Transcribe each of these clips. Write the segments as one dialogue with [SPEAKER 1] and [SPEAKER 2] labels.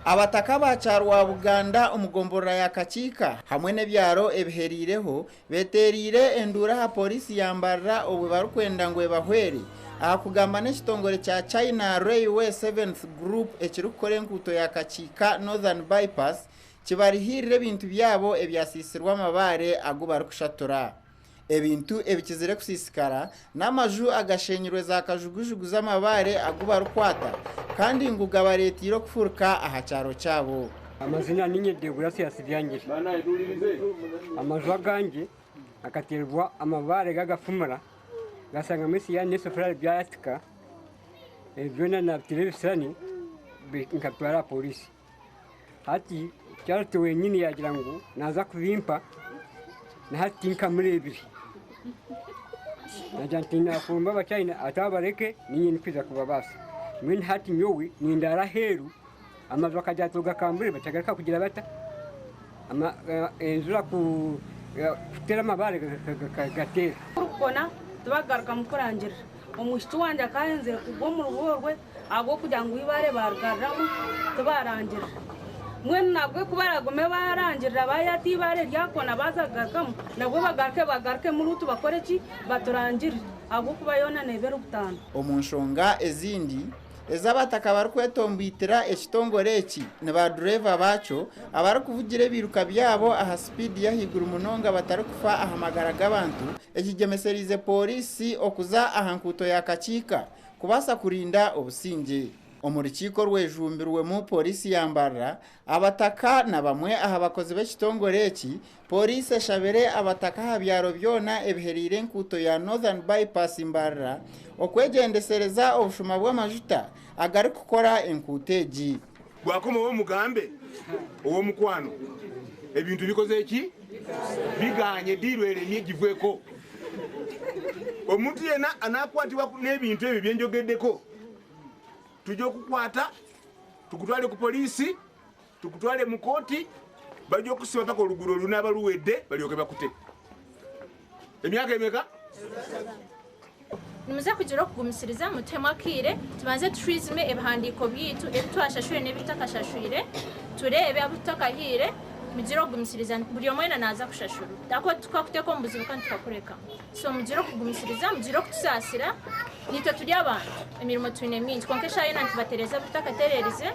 [SPEAKER 1] Abataka ba Kyarwabuganda omu gomborora ya Kakiika hamwe n'ebyaro ebiheriireho beteereire enduuru aha pooriisi ya Mbarara obwe barikwenda ngu ebahwere aha kugamba n'ekitongore kya China Railway Seventh Group ekirikukora enguuto ya Kakiika Northern Bypass kibarihiirire ebintu byabo ebyasiisirwe amabaare agu barikushatura. Ebintu ebikizire kusiisikara n'amaju agashenyirwe za kajugujugu z'amabaare agu barikwata kandi ngu gabareeteire okufuruka aha kyaro kyabo.
[SPEAKER 2] Amazina ninye Deogratias Byangire. Amaju agangye agateerwa amabaare gagafumura gasangamu esiyani n'esefuriya byayatika byona nabiteera ebisirani nkabitwara aha pooriisi. Hati Charity wenyini yagira ngu naza kubimpa na hati tinkamureebire. Nagira nti nafumba abachina ati abareke ninye ndikwija kubabaasa. Mbwenu hati nyowe nindaara aheeru amaju akagira ati ogakambure batagaruka kugira bata enjura kuteera amabaare gateera.
[SPEAKER 3] Kurikukona tibagarukamu kurangirira. Omwishiki wangye akahenzire kugwa omu rugo rwe ahabw'okugira ngu eibaare baarigaruramu tibaarangirira. Mbwenu nabwo ku baraagume baarangirira baayata eibaare ryakona baaza kugarukamu, nabwo bagaruke bagarukemu ruutu bakore ki? Baturangirire ahabw'okuba yoona neeba eri butandwa.
[SPEAKER 1] Omu nshonga ezindi ezi abataka barikwetomboitira ekitongore eki ni baadureeva baakyo abarikuvugira ebiiruka byabo aha sipiidi y'ahaiguru munonga batarikufa aha magara g'abantu ekigyemesereize pooriisi okuza aha nkuuto ya Kakiika kubaasa kurinda obusingye. Omu rukiiko orwejumbirwemu pooriisi ya Mbarara, abataka na bamwe aha bakozi b'ekitongore eki, pooriisi eshabire abataka aha byaro byona ebihereire enkuuto ya Northern Bypass Mbarara okwegyendesereza obushuma bw'amajuta agarikukora enkuuto egi.
[SPEAKER 4] Bwakomawo omugambe ow'omukwano, ebintu bikoze ki? Biganye, diiru eremye givweko. Omuntu yena anakwatibwa n'ebintu ebyo byenjogeddeko, tujja okukwata tukutwale ku poliisi, tukutwale mu kooti, bajja okusiba paka oluguudo olunaaba luwedde balyoke bakute. Emyaka emeka?
[SPEAKER 5] Nimuza kugira okugumisiriza mutuhemu akaire tubanze tushwizume ebihandiiko byaitu ebi twashashwire n'ebi tutakashashwire tureebe abu tutakahaire mugire okugumisiriza buri omwe weena naaza kushashura ahakuba titukakuteeka omu buzibu kandi tukakureka so mugire okugumisiriza mugire okutusaasira naitwe turi abantu emirimo twine mingi kwonka eshaaha yoona nitubatereeza abu tutakatereerize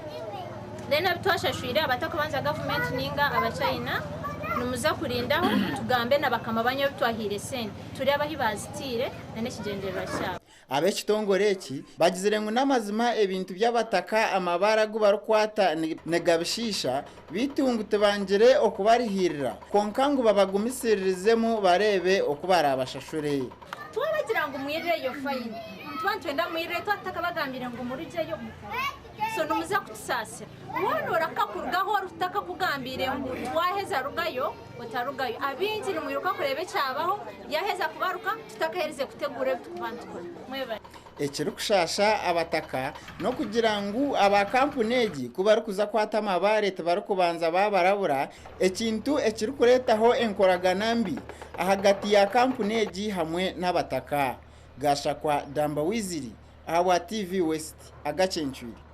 [SPEAKER 5] then abu twashashwire abatarikubanza gavumenti nainga abachina nimuza kurindaho tugambe na bakama banyu abu twahaire sente tureebe ahu baazitaire n'ekigyendererwa kyabo.
[SPEAKER 1] Ab'ekitongore eki bagizire ngu n'amazima ebintu by'abataka amabaare agu barikwata nigabishiisha beitu ngu tibangire okubarihiirira kwonka ngu babagumisiririzemu bareebe oku baraabashashure.
[SPEAKER 5] Twabagira ngu mwirireyo fine nituba nitwenda mwirireyo twaba tutakabagambire ngu murugyeyo mukore so nimuza kutusaasira waaba norahuka kuruga ahu ori tutakakugambiire ngu twaheza rugayo otarugayo. Abaingi nimwiruka kureeba ekyabaho yaheza kubaruka tutakaherize kutegura ebi turikuba nitukora. Mwebare.
[SPEAKER 1] Ekirikushaasha abataka n'okugira ngu aba kampuni egi ku barikuza kwata amabaare tibarikubanza baabarabura, ekintu ekirikureetaho enkoragana mbi ahagati ya kampuni egi hamwe n'abataka. Gashakwa Damba Wiziri ahabwa TV West, Agacencwire.